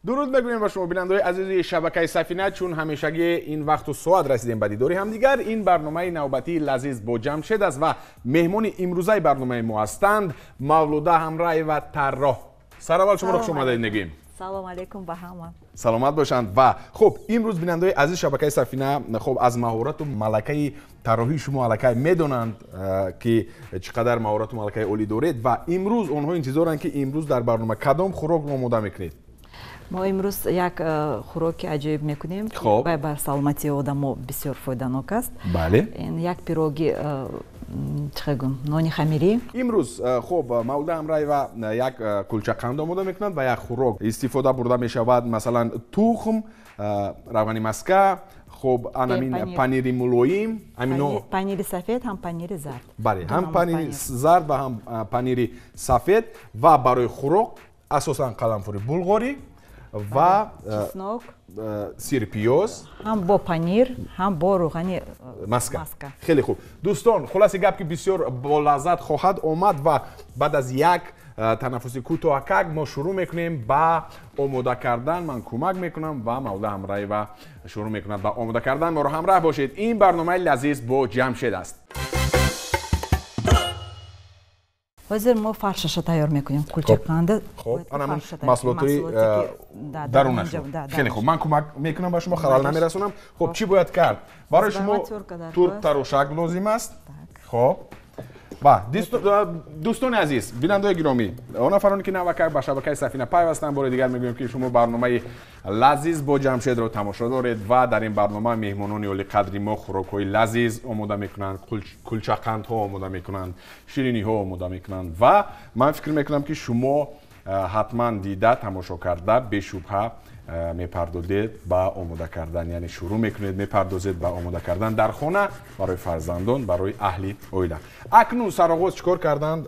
Дуруд мегӯем ба шумо, бинандаҳои азизи шабакаи Сафина. Чун ҳамешагӣ ин вақту соат расидем ба дидори ҳамдигар. Ин барномаи навбатии Лазиз бо Ҷамшед аст ва меҳмони имрӯзаи барномаи мо ҳастанд Мавлуда Ҳамраева, тарроҳ. Сараввал шуморо хуш омадед мегӯем. Салом алейкум ба ҳама. Саломат бошанд. Ва хуб, имрӯз бинандаҳои азизи шабакаи Сафина хуб аз маҳорату малакаи тарроҳии шумо аллакай медонанд, ки чӣ қадар маҳорату малакаи олӣ доред ва имрӯз онҳо интизоранд, ки имрӯз дар барнома кадом хӯрокро омода мекунед. Мо имрӯз як хӯроки аҷоиб мекунем, ки ба саломатии одамо бисёр фоиданок аст. Ин як пироги, чӣ гӯм, нони хамирӣ. Имрӯз хуб Мавлуда Ҳамраева як кулчақанд омода мекунад ва як хӯрок истифода бурда мешавад, масалан тухм, равғани маска, хуб анамин панири мулоим, амино панири сафед, ҳам панири зард. Бале, ҳам панири зард ва ҳам панири сафед. Ва барои хӯрок асосан қаламфури булғорӣ ва чеснок, сирпиёз, ҳам бо панир, ҳам бо равғани маска. Хеле хуб, дӯстон, хулоси гап ки бисёр болаззат хоҳад омад ва баъд аз як танаффуси кӯтоҳакак мо шурӯъ мекунем ба омода кардан. Ман кӯмак мекунам ва Мавлуда Ҳамраева шурӯъ мекунад ба омода кардан. Моро ҳамроҳ бошед. Ин барномаи Лазиз бо Ҷамшед аст. Ҳозир мо фаршаша тайёр мекунем, кулчақанда. Хуб, анамун маҳсулотҳои дарунаш. Хеле хуб, ман кӯмак мекунам ба шумо, халал намерасонам. Хуб, чӣ бояд кард? Барои шумо турк тарошак лозим аст. Хуб, ва дӯстони азиз, бинандаои гиромӣ, он нафароне ки навакак ба шабакаи Сафина пайвастанд, бори дигар мегӯем, ки шумо барномаи Лазиз бо Ҷамшедро тамошо доред ва дар ин барнома меҳмонони олиқадри мо хӯрокҳои лазиз омода мекунанд, кулчақандҳо омода мекунанд, шириниҳо омода мекунанд ва ман фикр мекунам, ки шумо ҳатман дида, тамошо карда, бешубҳа мепардозед ба омода кардан, яъне шурӯъ мекунед, мепардозед ба омода кардан дар хона барои фарзандон, барои аҳли оила. Акнун сароғоз чӣ кор карданд,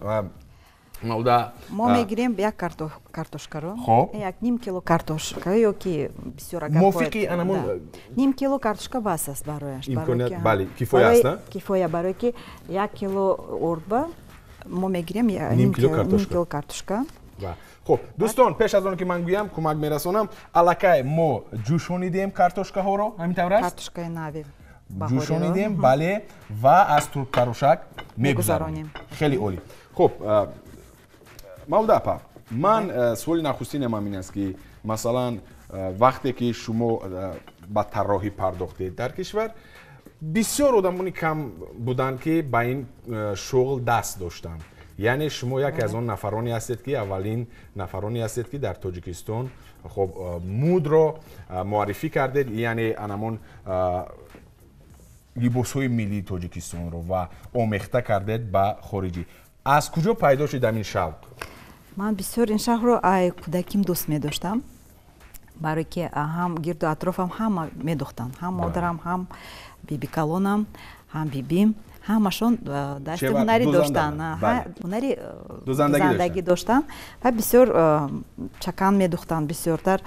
Мавлуда? Мо мегирем як картошкаро, як ним кило картошка ё ки бисёр агар мувофиқи анамун. Ним кило картошка бас аст барояш. Имконият, бале, кифоя аст. Кифоя, барое ки 1 кило ордба мо мегирем ним кило картошка. Хуб, дӯстон, пеш аз он ки ман гӯям, кӯмак мерасонам. Аллакай мо ҷӯшонидем картошкаҳоро, ҳамин тавр аст? Картошкаи нави. Ҷӯшонидем, бале, ва аз турктарошак мегузаронем. Хеле олӣ. Хуб, Мавлуда апа, ман суоли нахустинам ҳамин аст, ки масалан вақте ки шумо ба тарроҳӣ пардохтед, дар кишвар бисёр одамони кам буданд, ки ба ин шуғл даст доштанд. Яъне шумо яке аз он нафароне ҳастед, ки аввалин нафароне ҳастед, ки дар Тоҷикистон хуб мудро муаррифӣ кардед, яъне анамон либосҳои миллии Тоҷикистонро ва омехта кардед ба хориҷӣ. Аз куҷо пайдо шуд ҳамин шавқ? Ман бисёр ин шавқро ай кӯдаким дӯст медоштам, барое ки ҳам гирду атрофам ҳама медухтанд, ҳам модарам, ҳам бибикалонам, ҳам бибим, ҳамашон дасти ҳунарӣ доштанд, ҳунари дузандагӣ доштанд ва бисёр чакан медухтанд, бисёртар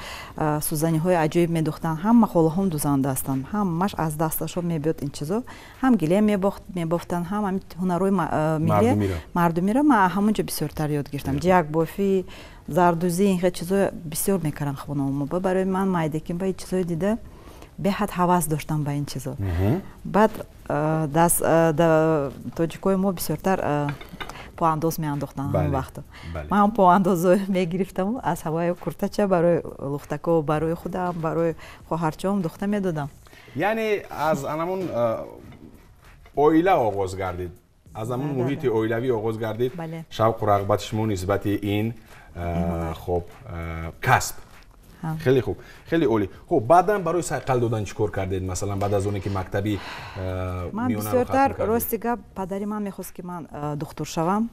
сӯзаниҳои аҷоиб медухтанд. Ҳама холаҳом дузанда ҳастанд, ҳамаш аз дасташон мебиёд ин чизо. Ҳам гилем мебофтанд, ҳам ҳунарҳои миллӣ, мардумиро ман ҳамон ҷо бисёртар ёд гирифтам. Ҷиякбофӣ, зардӯзӣ, ин хел чизо бисёр мекарданд хонаомо. Барои ман майдаким ба ин чизои дида беҳад ҳавас доштам ба ин чизо. Баъд тоҷикои мо бисёртар поандоз меандохтанд ҳамон вақто. Ман ҳам поандозо мегирифтаму аз ҳавои куртача барои лухтако, барои худам, барои хоҳарчаом духта медодам. Яъне аз анамон оила оғоз гардид, аз ҳамон муҳити оилавӣ оғоз гардид шавқу рағбати шумо нисбати ин хуб касб. Хеле хуб, хеле олӣ. Хуб, баъдан барои сайқал додан чӣ кор кардед, масалан баъд аз оне ки мактаби Ман бисёртар, рости гап, падари ман мехост, ки ман духтур шавам,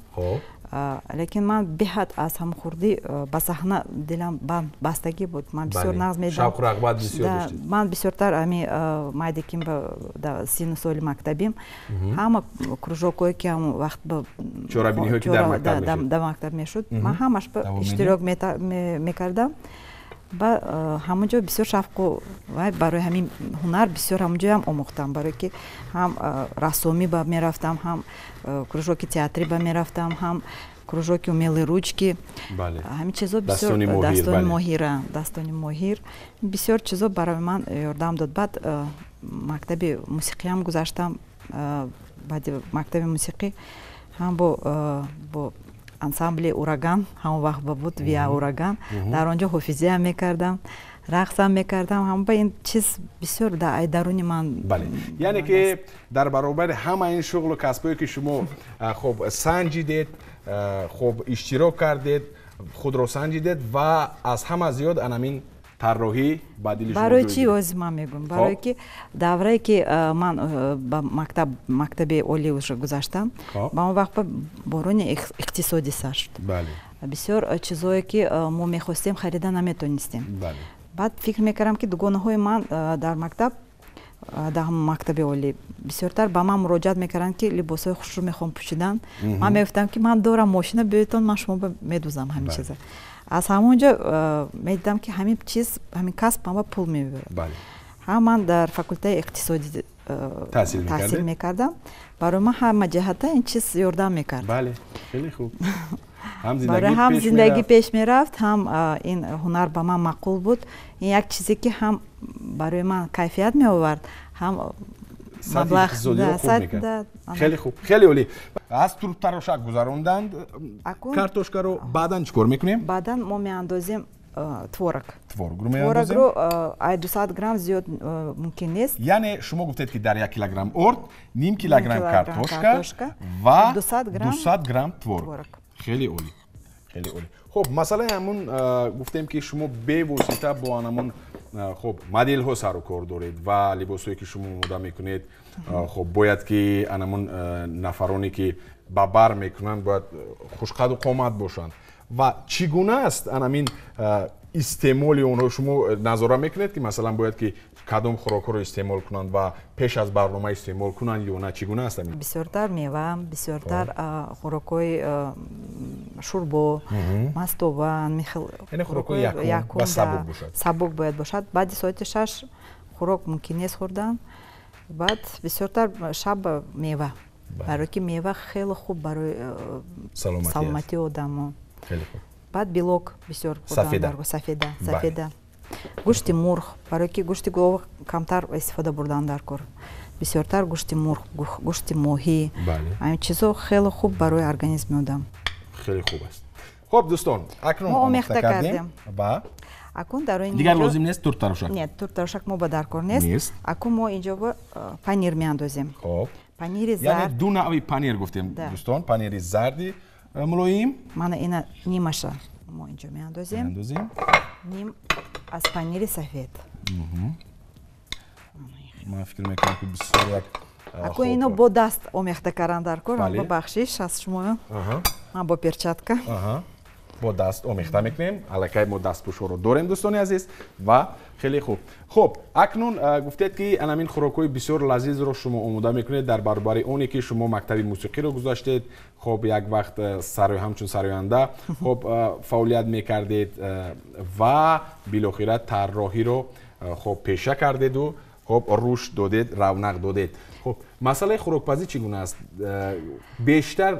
лекин ман беҳад аз ҳамхурдӣ ба саҳна дилам бастагӣ буд. Ман бисёр нағз медидам. Шавқу рағбат бисёр доштед. Ман бисёртар ами майдаким, синну соли мактабим, ҳама кружокҳое ки ҳамон вақт чорабиниҳое ки дар мактаб мешуд, ман ҳамаш иштирок мекардам. Ба ҳамон ҷо бисёр шавқу вай барои ҳамин ҳунар бисёр ҳамон ҷоям омӯхтам, барое ки ҳам рассомӣ ба мерафтам, ҳам кружоки театрӣ ба мерафтам, ҳам Кружоки умелые ручки, ҳамин чизо бисёр, дастони моҳира, дастони моҳир, бисёр чизо барои ман ёрдам дод. Баъд мактаби мусиқиам гузаштам. Баъди мактаби мусиқӣ ҳам бо ансамбли «Ураган», ҳамон вақт ба буд виа «Ураган», дар он ҷо ҳофизиам мекардам, рақсам мекардам. Ҳама ин чиз бисёр даруни ман. Бале, яъне ки дар баробари ҳама ин шуғлу касбҳое, ки шумо, хуб, санҷидед, хуб, иштирок кардед, худро санҷидед ва аз ҳама зиёд анамин тарроҳӣ ба дили шумо. Барои чӣ, ҳозир ман мегӯям. Барое ки даврае ки ман ба мактаб, мактаби олӣ уже гузаштам, ба он вақт бӯҳрони иқтисодӣ сар шуд. Бисёр чизое, ки мо мехостем, харида наметонистем. Баъд фикр мекардам, ки дугонаҳои ман дар мактаб, дар мактаби олӣ бисёртар ба ман муроҷиат мекарданд, ки либосҳои хушрӯ мехоҳам пӯшидан. Ман мегуфтам, ки ман дорам мошина, биёедтон, ман шумо медӯзам ҳамин чиза. Аз ҳамон ҷо медидам, ки ҳамин чиз, ҳамин касб ман ба пул мебарад. Ҳам ман дар факултаи иқтисодӣ таҳсил мекардам, барои ман ҳама ҷиҳата ин чиз ёрдам мекард. Бале, хеле хуб. Барои ҳам зиндагӣ пеш мерафт, ҳам ин ҳунар ба ман маъқул буд. Ин як чизе, ки ҳам барои ман кайфият меовард, ҳам маблағ. Хеле хуб, хеле олӣ. Аз турбтарошак гузаронданд картошкаро, баъдан чӣ кор мекунем? Баъдан мо меандозем творог. Творогро меандозем. Творогро ай 200 грамм зиёд мумкин нест. Яъне шумо гуфтед, ки дар 1 килограмм орд ним килограмм картошка ва 200 грамм творог. Хеле олӣ, хеле олӣ. Хуб, масъалаи ҳамун гуфтем, ки шумо бевосита бо анамун, хуб, моделҳо сару кор доред ва либосҳое, ки шумо омода мекунед, хуб, бояд ки анамун нафароне, ки ба бар мекунанд, бояд хушқаду қомат бошанд. Ва чӣ гуна аст анамин истеъмоли онҳо? Шумо назора мекунед, ки масалан бояд ки кадом хӯрокҳоро истеъмол кунанд ва пеш аз барнома истеъмол кунанд ё на? Чӣ гуна аст? Бисёртар мева, бисёртар хӯрокҳои шӯрбо, мастоба. Яъне хӯрокҳои якум ва сабук бошад. Сабук бояд бошад. Баъди соати 6 хӯрок мумкин нест хӯрдан. Баъд бисёртар шаб мева, барое ки мева хеле хуб барои саломатии одамо. Баъд белок бисёр. Сафеда. Сафеда, сафеда, гӯшти мурғ, барое ки гӯшти гов камтар истифода бурдан дар кор, бисёртар гӯшти мурғ, гӯшти моҳӣ, ҳамин чизо хеле хуб барои организми одам. Хеле хуб аст. Хуб, дӯстон, акнун мо омехта кардем. Ва акун дар дигар лозим нест туртарошак? Нет, туртарошак мо ба дар кор нест. Акун мо инҷо панир меандозем. Хуб. Панири зард. Яъне ду навъи панир гуфтем, дӯстон: панири зарди мулоим. Мана ина нимаша мо инҷо меандозем. Меандозем. Ним аз панири сафед. Ман фикр мекунам, ки бисёр як Акун ино бо даст омехта кардан дар кор. Бахшиш аз шумо, ман бо перчатка. Бо даст омехта мекунем. Аллакай мо дастпӯшҳоро дорем, дӯстони азиз, ва хеле хуб. Хуб, акнун гуфтед, ки анамин хӯрокҳои бисёр лазизро шумо омода мекунед. Дар баробари оне ки шумо мактаби мусиқиро гузаштед, хуб, як вақт ҳамчун сароянда, хуб, фаъолият мекардед ва билохира тарроҳиро, хуб, пеша кардеду, хуб, рушд додед, равнақ додед. Хуб, масъалаи хӯрокпазӣ чӣ гуна аст бештар?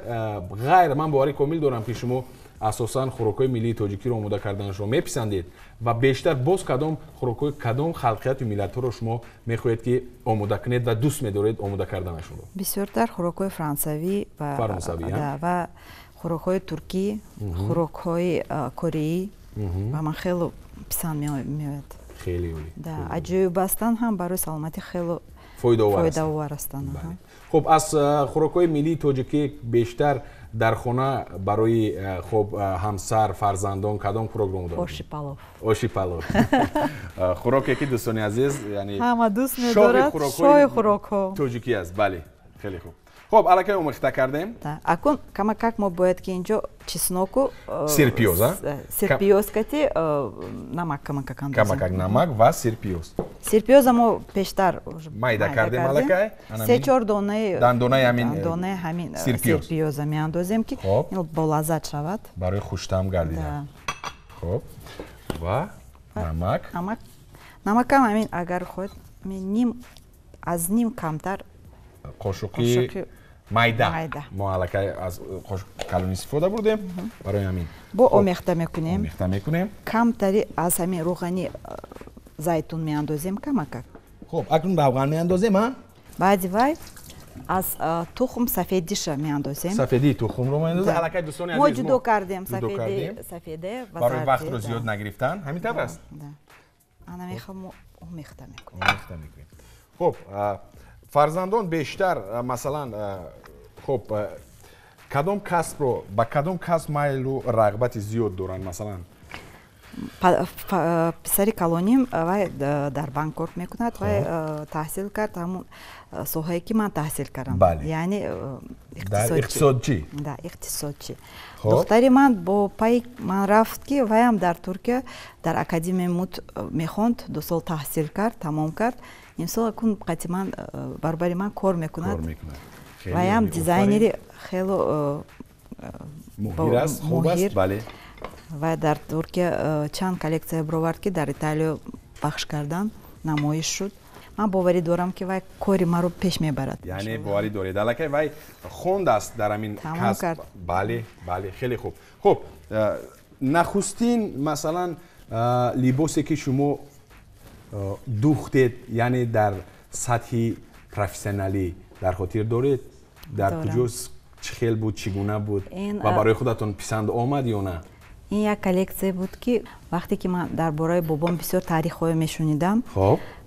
Ғайр, ман бовари комил дорам, ки шумо асосан хӯрокҳои миллии тоҷикиро омода карданашро меписандед. Ва бештар боз кадом хӯрокҳои кадом халқияту миллатҳоро шумо мехоҳед, ки омода кунед ва дӯст медоред омода карданашонро? Бисёртар хӯрокҳои франсавӣ ва хӯрокҳои туркӣ, хӯрокҳои кореӣ ба ман хеле писанд меояд. Хеле олӣ. Аҷоиб ҳастанд, ҳам барои саломатӣ хеле фоидаовар ҳастанд. Хуб, аз хӯрокҳои миллии тоҷикӣ бештар дар хона барои, хуб, ҳамсар, фарзандон кадом хӯрокро омода? Оши палов. Оши палов, хӯроке ки, дӯстони азиз, яъне ҳама дӯст медорад, шоҳи хӯрокҳо. Тоҷикӣ аст. Бале, хеле хуб. Хуб, аллакай омехта кардем. Акун камакак мо бояд ки инҷо чесноку сирпиёз. Сирпиёз кати намак камакак андозем. Камакак намак ва сирпиёз. Сирпиёза мо пештар майда кардем аллакай. Се чор донаи дандонаи ҳамин донаи ҳамин сирпиёза меандозем, ки болаззат шавад. Барои хуштаъм гардидан. Хуб, ва намак. Намак, намакам ҳамин, агар хоҳед, ним аз ним камтар. Қошуқи майда. Мо аллакай аз калон истифода бурдем барои ҳамин. Бо омехта мекунем. Омехта мекунем. Камтари аз ҳамин рӯғани зайтун меандозем камакак. Хуб, акнун равған меандозем, а? Баъди вай аз тухм сафедиша меандозем. Сафедии тухмро меандозем. Аллакай дӯстони азиз, мо ҷудо кардем сафеде барои вақтро зиёд нагирифтан. Ҳамин тавр аст? Ана мехоҳам мо омехта мекунем. Омехта мекунем. Хуб, фарзандон бештар масалан, хуб, кадом касбро, ба кадом касб майлу рағбати зиёд доранд масалан? Писари калоним вай дар банк кор мекунад, вай таҳсил кард ҳамун соҳае ки ман таҳсил кардам, яъне иқтисодчӣ. Да, иқтисодчӣ. Духтари ман бо пайи ман рафт, ки вайам дар Туркия дар академияи МУД мехонд, 2 сол таҳсил кард, тамом кард. Имсол акун қати ман баробари ман кор мекунад. Вайам дизайнери хело моҳир аст, хуб аст, бале. Вай дар Туркия чанд коллексия бировард, ки дар Италиё пахш кардан, намоиш шуд. Ман боварӣ дорам, ки вай кори маро пеш мебарад. Яъне боварӣ доред, аллакай вай хондааст дар ҳамин касб. Бале, бале, хеле хуб. Хуб, нахустин масалан либосе ки шумо духтед, яъне дар сатҳи профессионалӣ дар хотир доред, дар куҷо, чӣ хел буд, чӣ гуна буд ва барои худатон писанд омад ё на? Ин як коллексия буд, ки вақте ки ман дар бораи бобом бисёр таърихҳое мешунидам,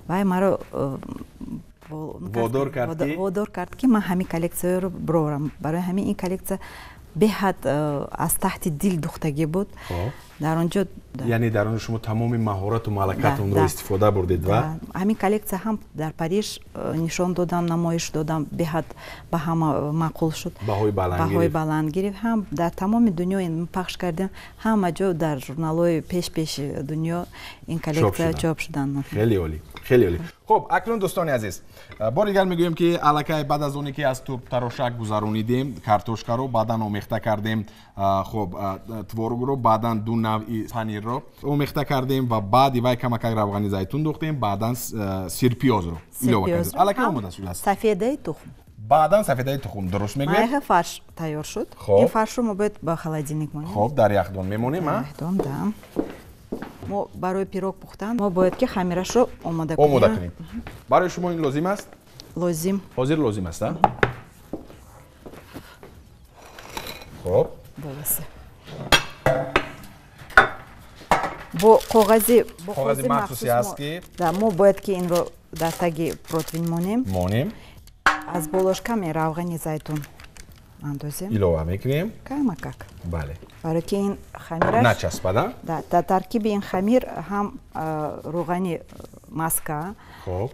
вай маро водор кард, ки ман ҳамин коллексияро бироварам. Барои ҳамин ин коллексия беҳад аз таҳти дил духтагӣ буд. Дар он ҷо, яъне дар он шумо тамоми маҳорату малакатонро истифода бурдед ва ҳамин коллексия ҳам дар Париж нишон додам, намоиш додам, беҳад ба ҳама маъқул шуд, баҳои баланд гирифт. Ҳам дар тамоми дунё ин пахш кардем, ҳама ҷо дар журналҳои пеш-пеши дунё ин коллексия чоп шуданд. Хеле олӣ, хеле олӣ. Хуб, акнун дӯстони азиз, бори дигар мегӯем, ки аллакай баъд аз оне ки аз турбтарошак гузаронидем картошкаро, баъдан омехта кардем, хуб, творогро, баъдан ду навъи панирро омехта кардем ва баъди вай камакак равғани зайтун духтем, баъдан сирпиёзро илова кардем. Аллакай омода шудааст сафедаи тухм. Баъдан сафедаи тухм, дуруст мегӯед? Майха фарш тайёр шуд. Ин фаршро мо бояд ба холодильник монем. Хуб, дар яхдон мемонем, а? Яхдон, да. Мо барои пирог пухтан мо бояд ки хамирашро омода кунем. Омода кунем. Барои шумо ин лозим аст? Лозим. Ҳозир лозим аст, а? Хуб. Боласе. Бо коғази махсусе аст, ки да, мо бояд ки инро дар таги противень монем. Монем. Аз болош каме равғани зайтун андозем. Илова мекунем. Камакак. Бале. Барои ки ин хамираш начаспада. Да, дар таркиби ин хамир ҳам рӯғани маска. Хуб.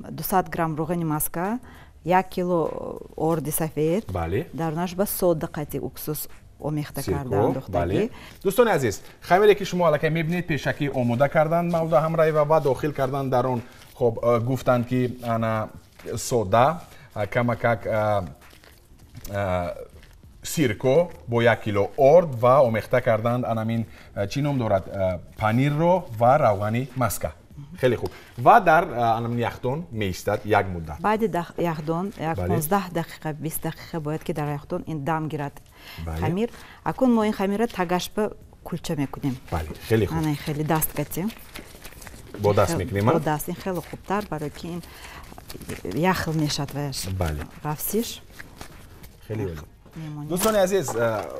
200 грамм рӯғани маска, 1 кило орди сафед. Бале. Дар наш ба сода қати уксус омехта карда андохтагӣ. Дӯстони азиз, хамире ки шумо аллакай мебинед, пешакӣ омода карданд Мавлуда Ҳамраева ва дохил карданд дар он, хуб, гуфтанд ки ана сода, камакак сирко бо 1 кило орд ва омехта карданд анамин чӣ ном дорад, панирро ва равғани маска. Хеле хуб. Ва дар анамин яхдон меистад як муддат. Баъди яхдон як 15 дақиқа, 20 дақиқа бояд ки дар яхдон ин дам гирад хамир. Акун мо ин хамирро тагашба кулча мекунем. Бале, хеле хуб. Ана хеле даст катем. Бо даст мекунем, бо даст. Ин хеле хубтар, барои ки ин яхл мешавад ваяш. Бале. Ғафсиш. Хеле олӣ. Дӯстони азиз,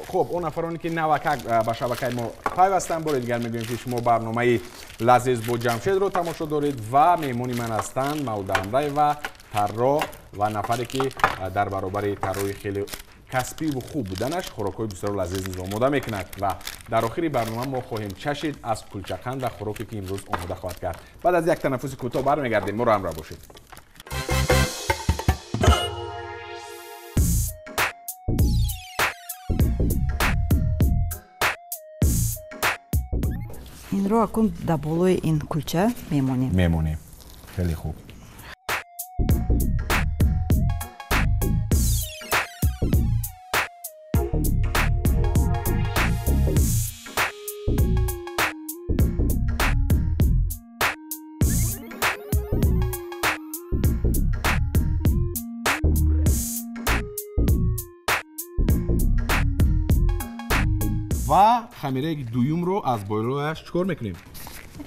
хуб, он нафароне ки навакак ба шабакаи мо пайвастанд, бори дигар мегӯем, ки шумо барномаи Лазиз бо Ҷамшедро тамошо доред ва меҳмони ман ҳастанд Мавлуда Ҳамраева, тарроҳ ва нафаре ки дар баробари тарроҳи хеле касбиву хуб буданаш хӯрокҳои бисёр лазиз низ омода мекунад ва дар охири барнома мо хоҳем чашид аз кулчақанд ва хӯроке ки имрӯз омода хоҳад кард. Баъд аз як танаффуси кӯтоҳ бармегардем, моро ҳамроҳ бошед. Инро акун дар болои ин кулча мемонем. Мемонем. Хеле хуб. Ва хамираи дуюмро аз болояш чӣ кор мекунем?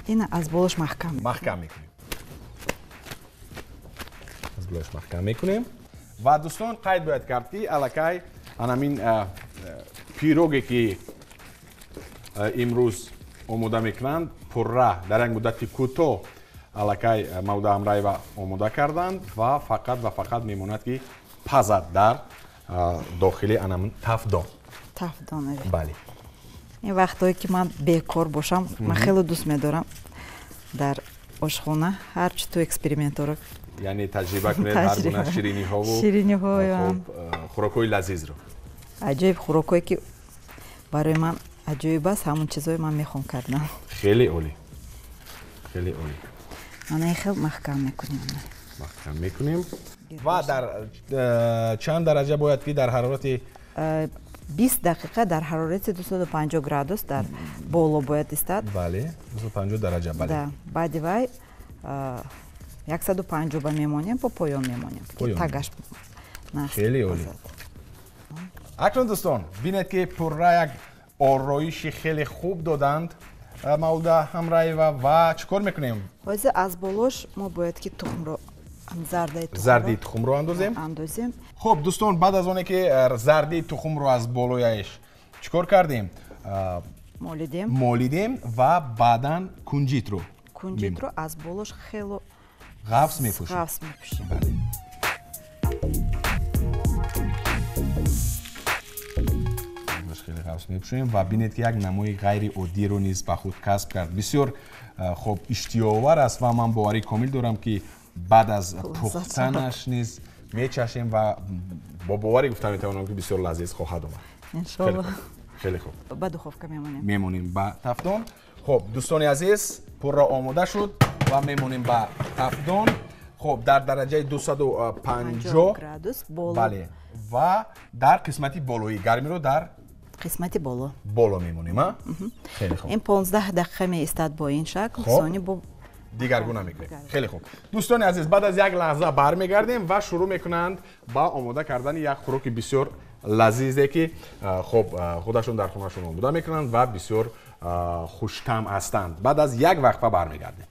Ина аз болош маҳкам мекунем. Аз болояш маҳкам мекунем. Ва дӯстон, қайд бояд кард, ки аллакай анамин пироге ки имрӯз омода мекунанд, пурра дар як муддати кӯтоҳ аллакай Мавлуда Ҳамраева омода карданд ва фақат ва фақат мемонад, ки пазад дар дохили анамин тафдон. Тафдон. Бале. Ин вақтҳое ки ман бекор бошам, ман хеле дӯст медорам дар ошхона ҳар чӣ ту экспериментҳоро, яъне таҷриба кунед ҳар гуна шириниҳову шириниҳо, хӯрокҳои лазизро. Аҷоиб хӯрокҳое ки барои ман аҷоиб аст, ҳамон чизҳое ман мехоҳам кардан. Хеле олӣ, хеле олӣ. Мана ин хел маҳкам мекунем. Маҳкам мекунем. Ва дар чанд дараҷа бояд ки дар ҳарорати 20 дақиқа дар ҳарорати 250 градус дар боло бояд истад. Бале, 250 дараҷа, бале. Баъди вай 150 ба мемонем, бо поён мемонем. Тагаш хеле олӣ. Акнун дӯстон, бинед ки пурра як ороиши хеле хуб доданд Мавлуда Ҳамраева. Ва чӣ кор мекунем? Ҳозир аз болош мо бояд ки тухмро, зардаи тухмро андозем. Андозем. Хуб дӯстон, баъд аз оне ки зардаи тухмро аз болояш чӣ кор кардем? Молидем. Молидем ва баъдан кунҷитро. Кунҷитро аз болош хело ғафс мепӯшем. Ғафс мепӯшем. Хеле ғафс мепӯшем ва бинед ки як намои ғайриоддиро низ ба худ касб кард. Бисёр хуб иштиёовар аст ва ман боварӣ комил дорам, ки баъд аз пухтанаш низ мечашем ва бо боварӣ гуфта метавонам, ки бисёр лазиз хоҳад омад. Иншоалло. Хеле хуб. Ба духовка мемонем. Мемонем ба тафдон. Хуб дӯстони азиз, пурра омода шуд ва мемонем ба тафдон. Хуб, дар дараҷаи 250 градус боло. Бале. Ва дар қисмати болоӣ гармиро дар қисмати боло. Боло мемонем, а? Хеле хуб. Ин 15 дақиқа меистад бо ин шакл, сони бо дигаргуна мекунем. Хеле хуб. Дӯстони азиз, баъд аз як лаҳза бармегардем ва шурӯъ мекунанд ба омода кардани як хӯроки бисёр лазизе, ки хуб худашон дар хонашон омода мекунанд ва бисёр хуштаъм ҳастанд. Баъд аз як вақфа бармегардем.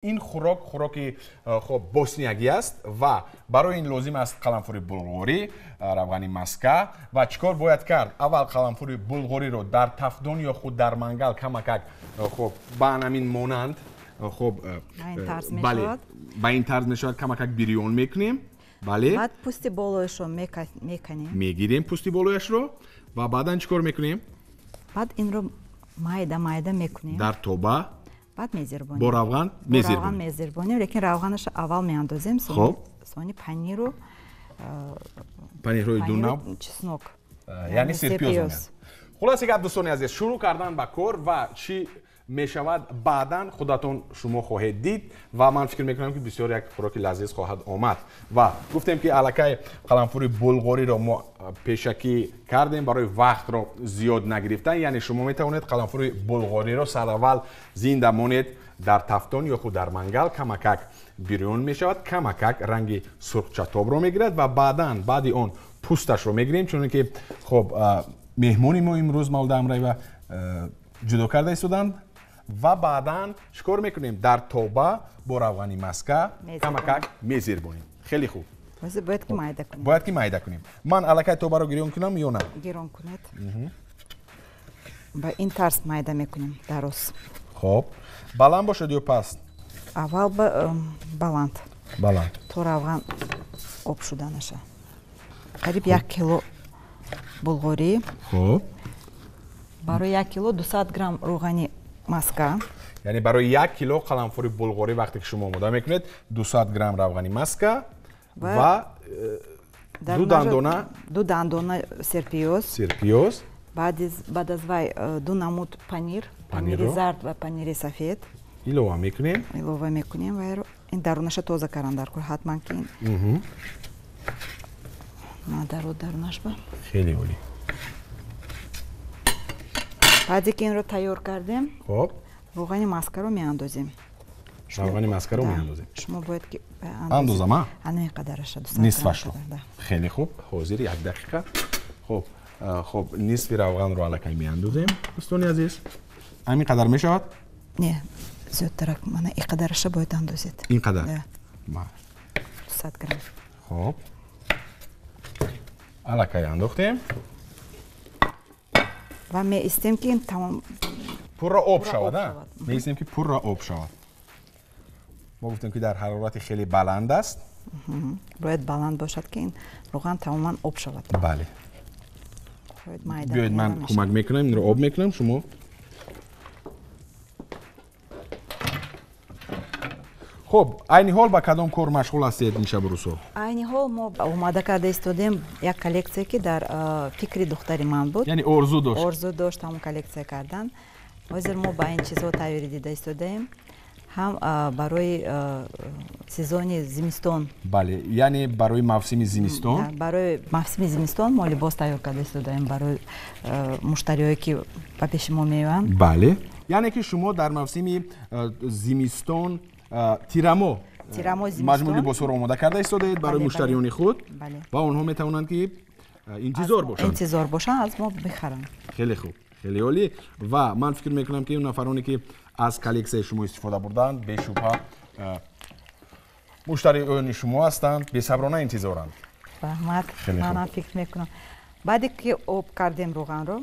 Ин хӯрок хӯроки хуб босниягӣ аст ва барои ин лозим аст қаламфури булғорӣ, равғани маска. Ва чӣ кор бояд кард? Аввал қаламфури булғориро дар тафдон ё худ дар мангал камакак хуб ба анамин монанд хуб бале, ба ин тарз мешавад, камакак бирён мекунем. Бале. Баъд пӯсти болояшро меканем. Мегирем пӯсти болояшро ва баъдан чӣ кор мекунем? Баъд инро майда майда мекунем. Дар тоба. Баъд мезирбонем. Бо равған мезирбонем. Мезирбонем, лекин равғанашро аввал меандозем, сони паниру панирҳои дунав, чеснок, яъне сирпиёз. Хулоса гап дӯстони азиз, шурӯъ кардан ба кор ва чӣ мешавад баъдан худатон шумо хоҳед дид ва ман фикр мекунам, ки бисёр як хӯроки лазиз хоҳад омад. Ва гуфтем, ки аллакай қаламфури булғориро мо пешакӣ кардем барои вақтро зиёд нагирифтан, яъне шумо метавонед қаламфури булғориро сараввал зинда монед дар тафтон ё худ дар мангал, камакак бирён мешавад, камакак ранги сурхчатобро мегирад ва баъдан баъди он пӯсташро мегирем, чуне ки хуб меҳмони мо имрӯз Мавлуда Ҳамраева ҷудо карда истоданд. Ва баъдан чӣ кор мекунем? Дар тоба бо равғани маска камакак мезирбонем. Хеле хуб. Бояд ки майда кунем. Бояд ки майда кунем. Ман аллакай тобаро гирён кунам ё на? Гирён кунед. Ба ин тарз майда мекунем дароз. Хуб. Баланд бошад ё паст? Аввал баланд. Баланд. То равған об шуда наша. Қариб 1 кило булғорӣ. Хуб. Барои 1 кило 200 грамм равғани маска. Яъне барои 1 кило қаламфури булғорӣ вақте ки шумо омода мекунед 200 грамм равғани маска ва ду дандона серпиёз. Серпиёз. Баъд аз вай ду намуд панир, панири зард ва панири сафед. Илова мекунем. Илова мекунем вайро. Ин дарунаша тоза кардан даркор ҳатман ки ин. Надарод дарунаш ба. Хеле олӣ. Баъде ки инро тайёр кардем, хуб, равғани маскаро меандозем. Равғани маскаро меандозем. Шумо бояд ки андозам, а? Ана ин қадараша, 200 нисфашро. Хеле хуб. Ҳозир як дақиқа. Хуб, хуб, нисфи равғанро аллакай меандозем, дӯстони азиз. Ҳамин қадар мешавад? Не, зиёдтарак, мана ин қадараша бояд андозед. Ин қадар? 200 грамм. Хуб, аллакай андохтем. Ва меистем ки тамом пурра об шавад, меистем ки пурра об шавад. Мо гуфтем ки дар ҳарорати хеле баланд аст. Бояд баланд бошад ки ин равған тамоман об шавад. Бале. Биёед ман кӯмак мекунам, инро об мекунам, шумо. Хуб, айни ҳол ба кадом кор машғул ҳастед ин шабу рӯзҳо? Айни ҳол мо омода карда истодем як коллексия ки дар фикри духтари ман буд. Яъне орзу дошт. Орзу дошт ҳамон коллексия кардан. Ҳозир мо ба ин чизҳо тайёрӣ дида истодаем. Ҳам барои сезони зимистон. Бале, яъне барои мавсими зимистон? Барои мавсими зимистон мо либос тайёр карда истодаем барои муштариҳое ки ба пеши мо меоянд. Бале, яъне ки шумо дар мавсими зимистон тирамо маҷмӯи либосҳоро омода карда истодаед барои муштариёни худ ва онҳо метавонанд ки интизор бошанд. Интизор бошанд, аз мо бихаранд. Хеле хуб, хеле олӣ. Ва ман фикр мекунам ки он нафароне ки аз коллексияи шумо истифода бурданд, бешубҳа муштариёни шумо ҳастанд, бесаброна интизоранд. Раҳмат, манам фикр мекунам. Баъде ки об кардем равғанро,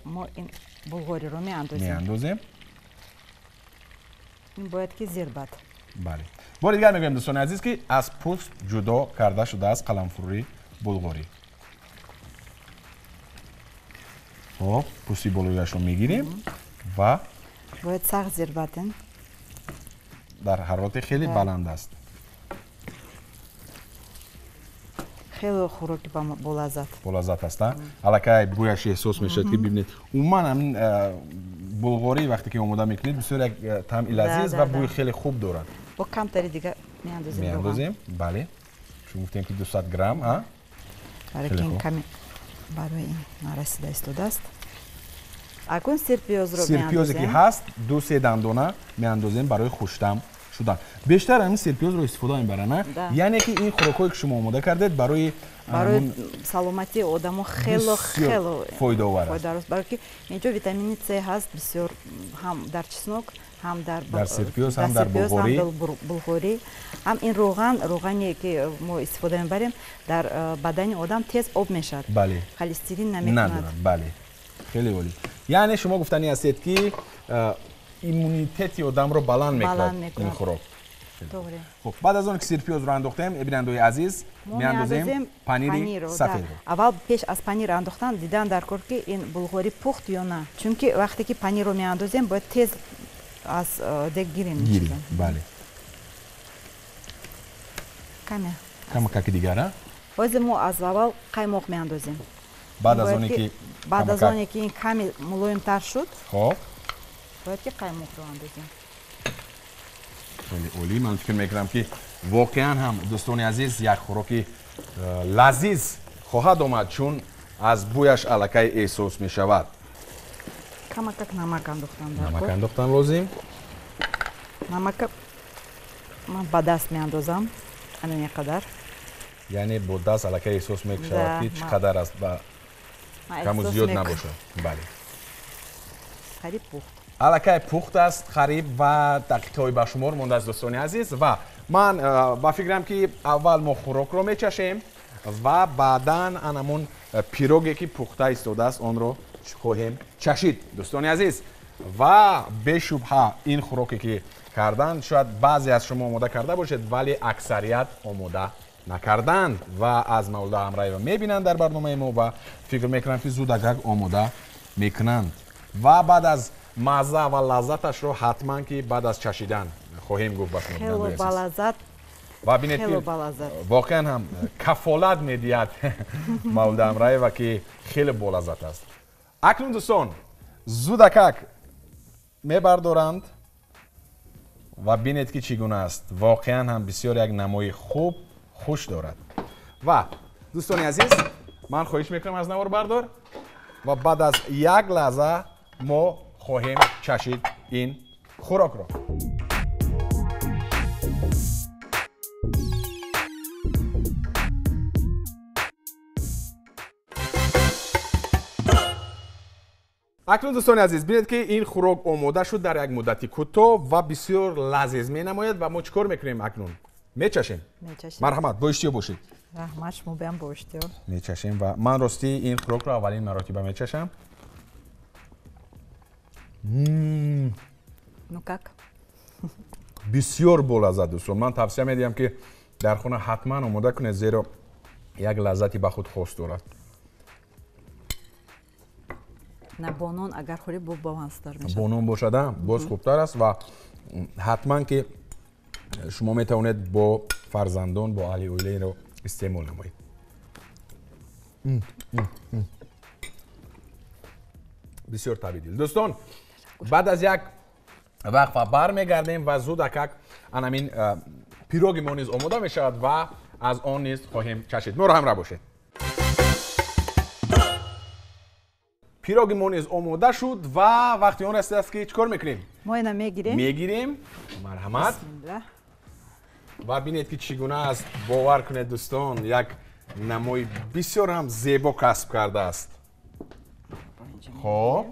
мо ин булғориро меандозем. Меандозем. Ин бояд ки зирбад. Бале. Бори дигар мегӯем дӯстони азиз ки аз пӯст ҷудо карда шудааст қаламфури булғорӣ. Хуб, пӯсти болояшро мегирем ва бояд сахт зирбад. Дар ҳарорати хеле баланд аст. Хеле хӯроки болаззат. Болаззат аст, аллакай бӯяш эҳсос мешавад ки бибинед. Умуман ҳамин булғорӣ вақте ки омода мекунед бисёр як таъми лазиз ва бӯи хеле хуб дорад. Бо камтари дига меандозем. Меандозем, бале. Чун гуфтем ки 200 грамм, а? Барои ин каме барои ин нарасида истодааст. Акун сирпиёзро меандозем. Сирпиёзе ки ҳаст, 2-3 дандона меандозем барои хуштам шудан. Бештар ҳамин сирпиёзро истифода мебаранд, яъне ки ин хӯрокҳое ки шумо омода кардед барои саломатии одамо хело хело фоидаовар аст. Барои ки инҷо витамини С ҳаст бисёр, ҳам дар чеснок, ҳам дар сирпиёз, ҳам дар булғорӣ, ҳам ин равған, равғане ки мо истифода мебарем дар бадани одам тез об мешавад. Бале. Холестерин намекунад. Бале. Хеле олӣ. Яъне шумо гуфтанӣ ҳастед ки иммунитети одамро баланд мекунад ин хӯрок. Хуб, баъд аз он ки сирпиёзро андохтем, бинандои азиз, меандозем панири сафедро. Аввал пеш аз панир андохтан дидан дар кор ки ин булғорӣ пухт ё на. Чунки вақте ки панирро меандозем, бояд тез аз дег гирем. Гирем, бале. Каме. Камакаки дигар, а? Ҳозир мо аз аввал қаймоқ меандозем. Баъд аз оне ки баъд аз оне ки ин каме мулоимтар шуд, хоб, бояд ки қаймоқро андозем. Хеле олӣ. Ман фикр мекунам ки воқеан ҳам дӯстони азиз як хӯроки лазиз хоҳад омад, чун аз бӯяш аллакай эҳсос мешавад. Камакак намак андохтан дар кор. Намак андохтан лозим. Намака ман ба даст меандозам, ана ин қадар. Яъне бо даст аллакай эҳсос мешавад ки чӣ қадар аст ва каму зиёд набошад. Бале. Қариб пухт. Аллакай пухт аст қариб ва дақиқаҳои ба шумор мондааст дӯстони азиз. Ва ман ба фикрам ки аввал мо хӯрокро мечашем ва баъдан анамон пироге ки пухта истодааст онро хоҳем чашид дӯстони азиз. Ва бешубҳа ин хӯроке ки кардан шояд баъзе аз шумо омода карда бошед, вале аксарият омода накарданд ва аз Мавлуда Ҳамраева мебинанд дар барномаи мо ва фикр мекунам ки зудагак омода мекунанд. Ва баъд аз мазза ва лаззаташро ҳатман ки баъд аз чашидан хоҳем гуфт ба шумо. Хело балаззат. Ва бинед ки воқеан ҳам кафолат медиҳад Мавлуда Ҳамраева ки хеле болаззат аст. Акнун дӯстон зудакак мебардоранд ва бинед ки чӣ гуна аст. Воқеан ҳам бисёр як намои хуб хуш дорад. Ва дӯстони азиз, ман хоҳиш мекунам аз наворбардор ва баъд аз як лаҳза мо хоҳем чашид ин хӯрокро. Акнун дӯстони азиз, бинед ки ин хӯрок омода шуд дар як муддати кӯтоҳ ва бисёр лазиз менамояд ва мо чӣ кор мекунем акнун? Мечашем. Марҳамат, бо иштиҳо бошед. Раҳмат, шумо биям бо иштиҳо. Мечашем ва ман ростӣ ин хӯрокро аввалин маротиба мечашам. Ну как? Бисёр болаззат дӯстон. Ман тавсия медиҳам ки дар хона ҳатман омода кунед, зеро як лаззати ба худ хос дорад. На, бо нон агар хӯрӣ, бо бомаззатар мешавад. Бо нон бошад, боз хубтар аст ва ҳатман ки шумо метавонед бо фарзандон, бо аҳли оила инро истеъмол намоед. Бисёр табиӣ. Дӯстон, баъд аз як вақфа бармегардем ва зуд акак анамин пироги мо низ омода мешавад ва аз он низ хоҳем чашид. Моро ҳамроҳ бошед. Пироги мо низ омода шуд ва вақти он расидааст ки чӣ кор мекунем? Мо ина мегирем. Мегирем. Марҳамат. Ва бинед ки чӣ гуна аст. Бовар кунед дӯстон, як намои бисёр ҳам зебо касб кардааст. Хоб.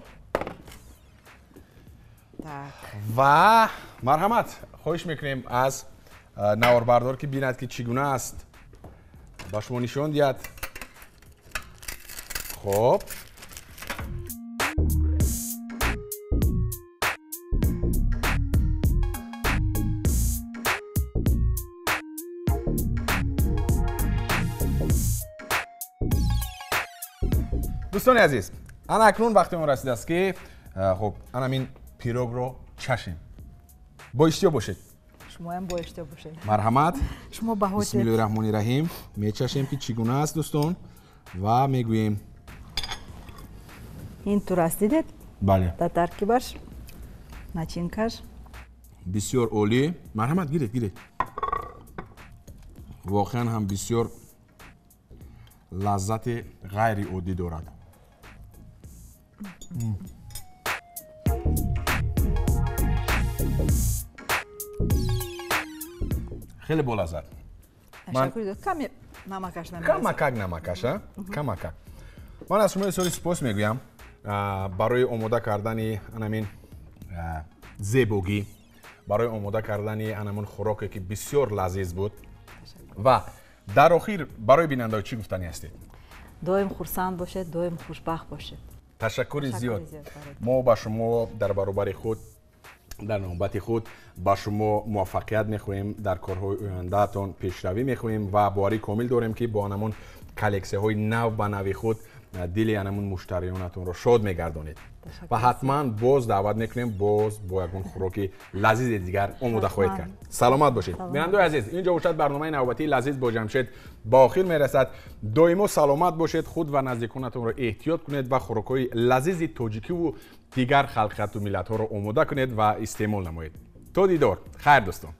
Ва марҳамат, хоҳиш мекунем аз наворбардор ки бинад ки чӣ гуна аст, ба шумо нишон диҳад. Хоб. Дӯстони азиз, ана акнун вақти он расидааст ки хуб анамин пирогро чашем. Бо иштиҳо бошед. Шумоям бо иштиҳо бошед. Марҳамат. Шумо баҳо диҳед. Бисмиллоҳи раҳмони раҳим. Мечашем ки чӣ гуна аст дӯстон ва мегӯем. Ин тур аст, дидед? Бале. Дар таркибаш начинкаш. Бисёр олӣ. Марҳамат, гиред, гиред. Воқеан ҳам бисёр лаззати ғайриоддӣ дорад. Хеле болаззат. Каме намакаш намерасад. Камакак намакаш, а? Камакак. Ман аз шумо бисёри сипос мегӯям барои омода кардани анамин зебогӣ, барои омода кардани анамун хӯроке ки бисёр лазиз буд. Ва дар охир барои бинандаҳо чӣ гуфтанӣ ҳастед? Доим хурсанд бошед, доим хушбахт бошед. Ташаккури зиёд. Мо ба шумо дар баробари худ, дар навбати худ ба шумо муваффақият мехоҳем, дар корҳои ояндаатон пешравӣ мехоҳем ва боварӣ комил дорем ки бо анамун коллексияҳои нав ба нави худ дили анамун муштариёнатонро шод мегардонед. Ва ҳатман боз даъват мекунем, боз бо ягон хӯроки лазизи дигар омода хоҳед кард. Саломат бошед. Бинандаои азиз, инҷо бошад барномаи навбатии лазиз бо Ҷамшед ба охир мерасад. Доимо саломат бошед, худ ва наздиконатонро эҳтиёт кунед ва хӯрокҳои лазизи тоҷикиву дигар халқияту миллатҳоро омода кунед ва истеъмол намоед. То дидор. Хайр дӯстон.